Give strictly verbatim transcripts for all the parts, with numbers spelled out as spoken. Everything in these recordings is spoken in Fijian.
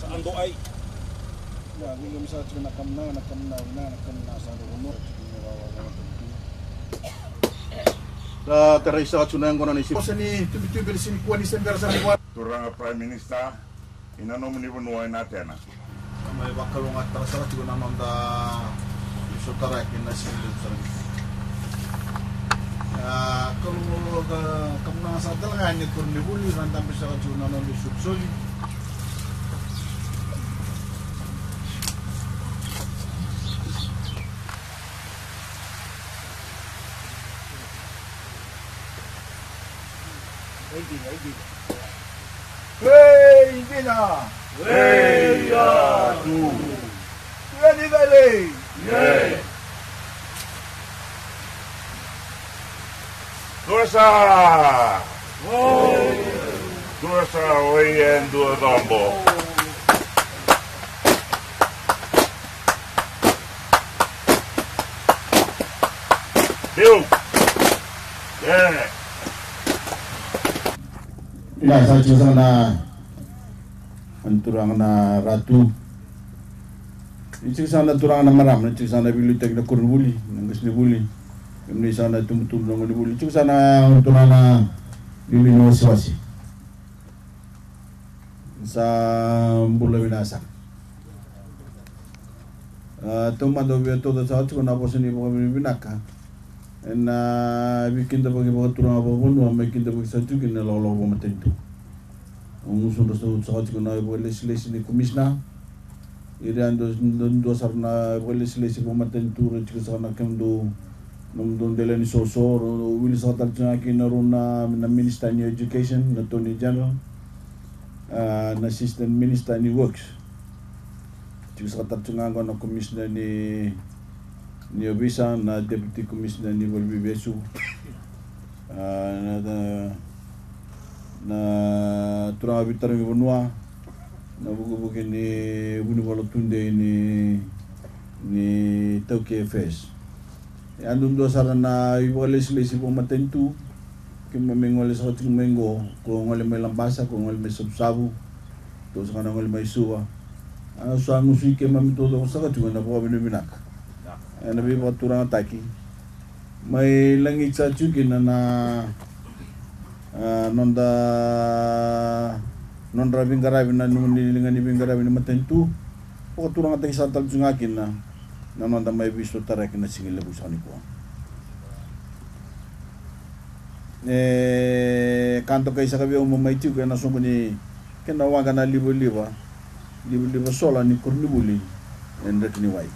Sa ado ai. Ia, vei kemuni sa tiko na kamuna, na kamuna, na kamuna sa ado vanua. Sa tarai saka tu na yaqona ni si-, vosa ni tubitubi ni sinikua ni se bera sara ni vua. Turaga Prime Minister, ena nomuni vanua ena Atena. Mai vakalougatataka sara tiko na noda isotaraki na siga levu sara. A, Kalou, ka, kamuna saka tale ga ni koronivuli, ra dabe saka tiko na noda isolisoli. Vei dina, vei dina. Vei dina. Vei atu. Vei dina, vei. Vei. Tua sa. Oi. Tua sa, oi, e dua cobo. Deu. E. Ina sa tiko saka na, na turaga na Ratu. Ni tiko saka na turaga na marama, ni tiko saka na veiliutaki na koronivuli, na qasenivuli. Kemuni saka na tubutubu na gonevuli. Tiko saka na turaga na veiliu ni wasewase. Sa bula vinaka saka. A, taumada au via tauca saka tiko na vosa ni vakavinavinaka ena veikidavaki vakaturaga vakavanua, mai kidavaki saka tiko kina na lakolako vakamatanitu. Au gusudra saka tiko na ivakalesilesi ni komisina. Ira dua, dua, dua sara na ivakalesilesi vakamatanitu, ra tiko saka na kemudou, nomudou dela ni soso, ra wili saka tale tiko ga kina rau na, na Minister ni Education, na Attorney General, a, na Assistant Minister ni Works. Tiko saka tale tiko ga qo na Commissioner ni, ni Ovisa, na Deputy Commissioner ni Valeniveivesu. A, na, na, na turaga veitarogi vanua, na vukevuke ni vunivola tudei ni, ni Taukei Affairs. E a duadua sara na ivakalesilesi vakamatanitu, keimami gole saka tiko mai qo, ko gole mai Labasa, ko gole mai Savusavu, tou saka na gole mai Suva. A, sa gusui keimami taucoko saka tiko ena vakavinavinaka. Ena veivakaturagataki. Mai lagiti sa tiko kina na, a, noda, nodra veiqaravi na nomuni liga ni veiqaravi ni matanitu. Vakaturagataki sa tale tiko ga kina na noda mai veisotaraki na siga levu saka nikua. E ka dokai saka vei au mo mai tiko ena soqo ni kena waqa na livaliva, livaliva sola ni koronivuli e Drekeniwai.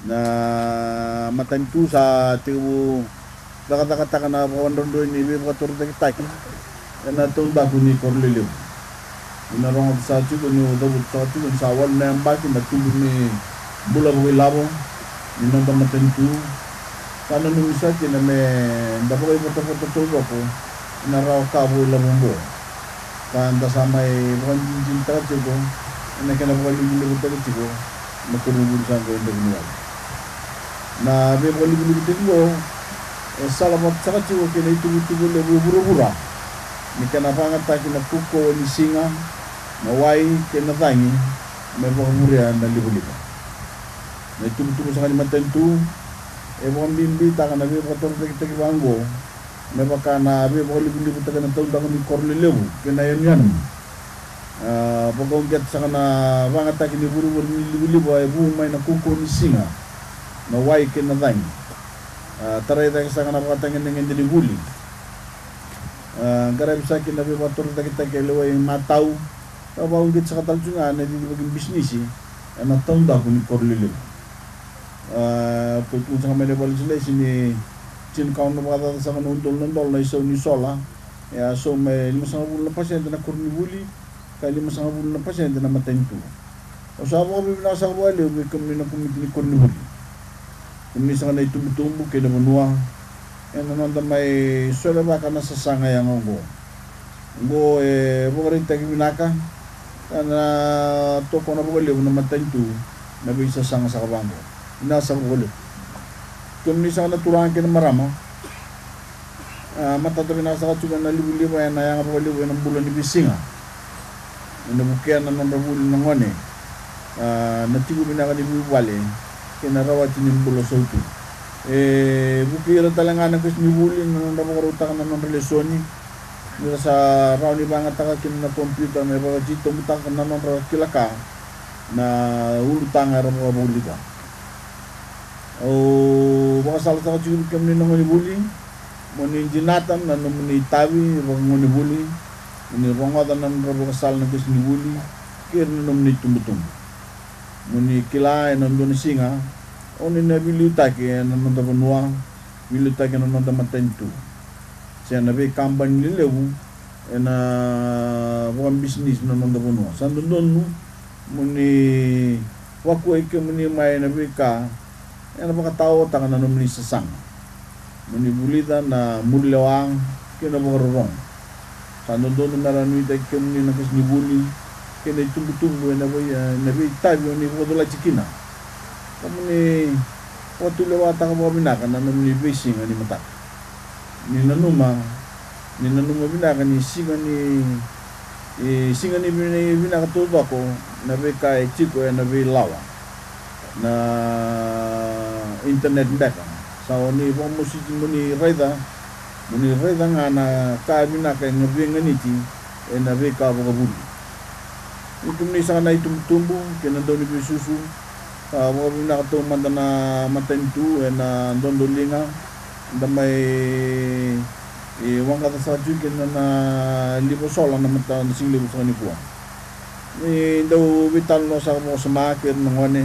Na matanitu sa tekivu cakacakataka na vakadrodroi ni veivakatorocaketaki ena taudaku ni koro lelevu. Ni na rogoca sa tiko ni cavuta sa tiko ni sa walu na yabaki na tubu ni bula vakailavo ni noda matanitu. Sa nanumi sa kina me da vakaivotavota taucoko ena rawa ka vakailavo oqo. Ka da sa mai vakadinadinataka tiko ena kena vakalivulivutaki tiko na koronivuli sa qo e Drekeniwai. Na veivakalivulivutaki oqo e sala vata saka tiko kei na ituvatuva levu e vuravura ni kena vakayagataki na kaukauwa ni siga, na wai kei na cagi me vakavurea na livaliva. Na ituvatuva saka ni matanitu e vakabibitaka na veivakatorocaketaki vaqo me vaka na veivakalivulivutaki ena taudaku ni koro lelevu kei na yanuyanu. A, vakauqeta saka na vakayagataki ni vurevure ni livaliva e vu mai na kaukauwa ni siga, na wai kei na cagi. A, tarai cake saka na vakatagedegede ni vuli. A, qaravi saka kina na veivakatorocaketaki e lewai matau. Ka vakauqeti saka tale tu ga na cicivaki bisinisi ena taudaku ni koro lelevu. A, tou tukuna saka mai na ivakalesilesi ni tinikaono vakacaca saka na udolu na dola na isau ni sola. E a sau mai limasagavulu na pasede na koronivuli, ka limasagavulu na pasede na matanitu. Au sa vakavinavinaka saka vakalevu vei kemuni na komiti ni koronivuli. Kemuni saka na itubutubu kei na vanua ena noda mai solevaka na sasaga yaga oqo. Oqo e vakaraitaki vinaka ka na tokona vakalevu na matanitu na veisasaga saka vaqo. Vinaka saka vakalevu. Kemuni saka na turaga kei na marama, A, matata vinaka saka tiko na livaliva ena yaga vakalevu ena bula ni veisiga. Ena vukea na nodra vuli na gone. A, na tiko vinaka ni vuvale kei na rawati ni bula sautu. E vukei ira tale ga na qasenivuli na nodra vakarautaka na nodra lesoni. Ni ra sa rawa ni vakayagataka kina na kompiuta me vakatitobutaka na nodra kila ka na ulutaga era vakavulica. Au vakasala saka tiko vei kemuni na gonevuli, mo ni dinata na nomuni itavi vakagonevuli, mo ni rogoca na nodra vakasala na qasenivuli kei ira na nomuni itubutubu. Mo ni kila ena dua na siga o ni na veiliutaki ena noda vanua, veiliutaki ena noda matanitu se na veikabani lelevu ena vakabisinisi na noda vanua. Sa dodonu mo ni vakuai kemuni mai na veika ena vakataotaka na nomuni sasaga. Mo ni vulica na murilewa kei na vakarorogo. Sa dodonu me ra nuitaki kemuni na qasenivuli kei na itubutubu ena vei, ena veitavi o ni vakacolati kina. Ka mo ni vakatulewataka vakavinaka na nomuni veisiga ni mataka. Ni nanuma, ni nanuma vinaka ni siga ni, e, siga ni vina-, vinaka taucoko na veika e tiko ena veilawa na internet beka. Sa o ni vakamositi mo ni raica, mo ni raica ga na ka vinaka e veiganiti ena veika vakavuli. Ni kemuni saka na itubutubu kei na dauniveisusu, a, vakavinaka taumada na matanitu ena dodoliga da mai, e, waqaca saka tiko kina na liva sola na mata na siga levu saka nikua. Ni dau veitalanoa saka vakasama kei ira na gone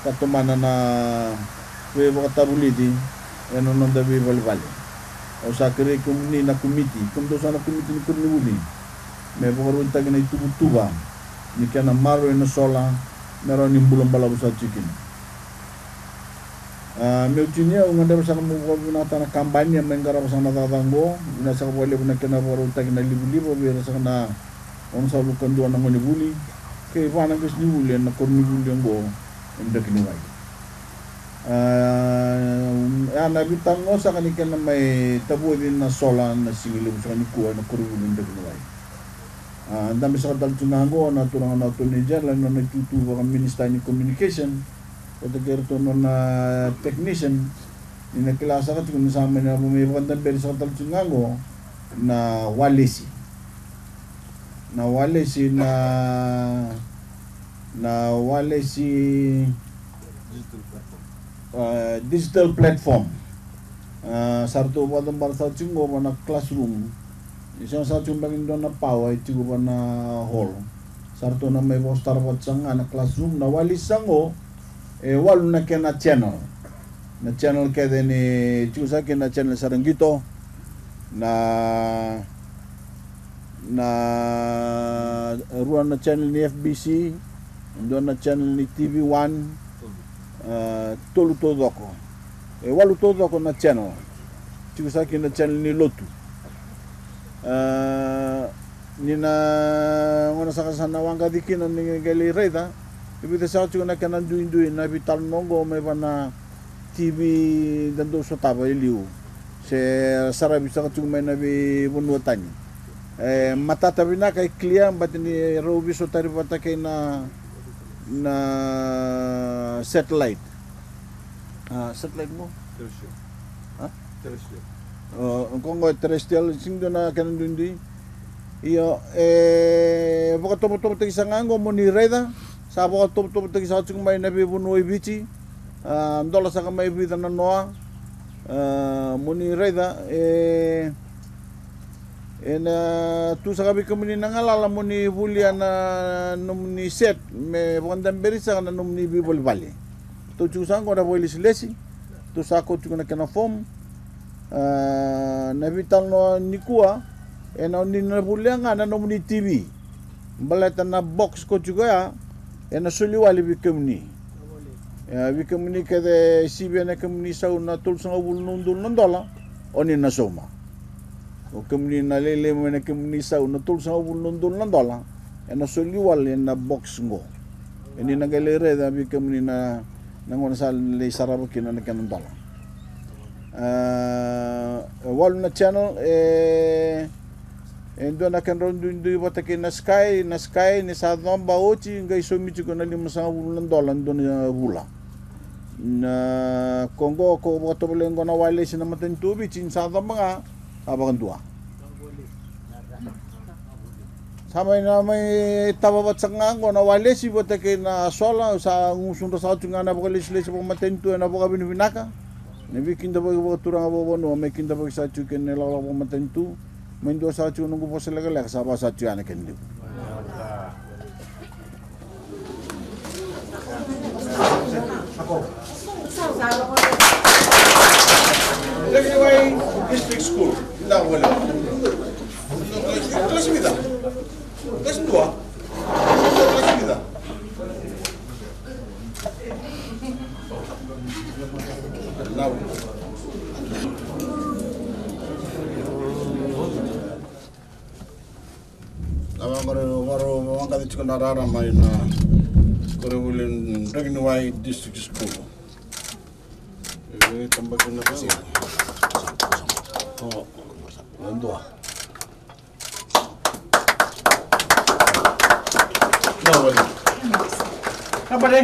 ka tomana na veivakatavulici ena noda veivalevale. Au sa kerei kemuni na komiti, kemudou saka na komiti ni koronivuli, me vakarautaki na ituvatuva ni kena maroroi na sola me rawa ni bula balavu saka tiko kina. A, meu tinia, au gadreva saka meu vakavinakataka na kabani e mai qarava saka na cakacaka oqo. Vinaka saka vakalevu na kena vakarautaki na livaliva vei ira saka na onosagavulu ka dua na gonevuli kei va na qasenivuli ena koronivuli oqo e Drakaniwai. A, ya na veitalanoa saka ni kena mai tavoci na sola na siga levu saka nikua ena koronivuli e Drakaniwai. A, dabe saka tale tiko ga oqo na turaga na Attorney General ena nona itutu vakaminisita ni communication vata kei iratou na nona technician. Ni na kila saka tiko ni sa mai na mai vakadaberi saka tale tiko ga oqo na walesi. Na walesi na, na walesi, a, digital platform. A, sa ratou vakacabora saka tiko oqo va na classroom. E sega saka tiko beka ni dua na power e tiko va na hall. Sa ratou na mai vakasotara vata saka ga na classroom, na walesi saka oqo. E walu na kena channel. Na channel kece ni tiko saka kina na channel sara qito. Na, na rua na channel ni F B C, dua na channel ni T V One, a, tolu taucoko. E walu taucoko na channel. Tiko saka kina na channel ni lotu. A, ni na gona saka sa na waqaci kina ni qai lai raica e vica saka tiko na kena duidui na veitalanoa oqo mai va na T V da dau sotava e liu se saravi saka tiko mai na veivanua tani. E matata vinaka, e clear, but ni rau veisotari vata kei na, na satellite. A, satellite mo? Terrestrial. A? Terrestrial. O, ko qo e terrestrial, sega ni dua na kena duidui. Io, e vakatovotovotaki saka ga qo mo ni raica. Sa vakatovotovotaki saka tiko mai na veivanua i Viti. A, dola saka mai vica na noa. A, mo ni raica, e, ena tu saka vei kemuni na galala mo ni volia na nomuni set me vakadaberi saka na nomuni veivalevale. Tou tiko saka qo na vakailesilesi. Tou sa kau tiko na kena form. A, na veitalanoa nikua, ena o ni na volia ga na nomuni T V. Baleta na box ko tiko ya ena soli wale vei kemuni. E, vei kemuni kece e sivia na kemuni sau na tolusagavulu na udolu na dola, o ni na sauma. O kemuni na lailai mai na kemuni sau na tolusagavulu na udolu na dola, ena soli wale ena box qo. E ni na qai lai raica vei kemuni na, na gauna sa lai sarava kina na kena dola. A, e walu na channel, e, e dua na kedrau duidui vata kei na Sky, na Sky ni sa coba oti, qai saumi tiko na limasagavulu na dola dua na vula. Na ko qo, ko vakatovolei qo na wailesi na matanitu o Viti, ni sa coba ga, a vakadua. Sa mai na mai tava vata saka ga qo na wailesi vata kei na sola, sa gusudra saka tu ga na vakalesilesi vakamatanitu ena vakavinavinaka. Na veikidavaki vakaturaga vakavanua, mai kidavaki saka tu kei na ilakolako vakamatanitu. Mai dua saka tu noqu vosa lekaleka, sa vaka saka tu ya na kena liu. Laki wai district school. Ina wale. Klasi vica? Klasi dua? Klasi vica? Lau. Na vaqori, vaqori, vaqori tiko na rara mai na koronivuli Drakeniwai District School. E, tabaki na kasi. O, na dua. Na vale. Na vale.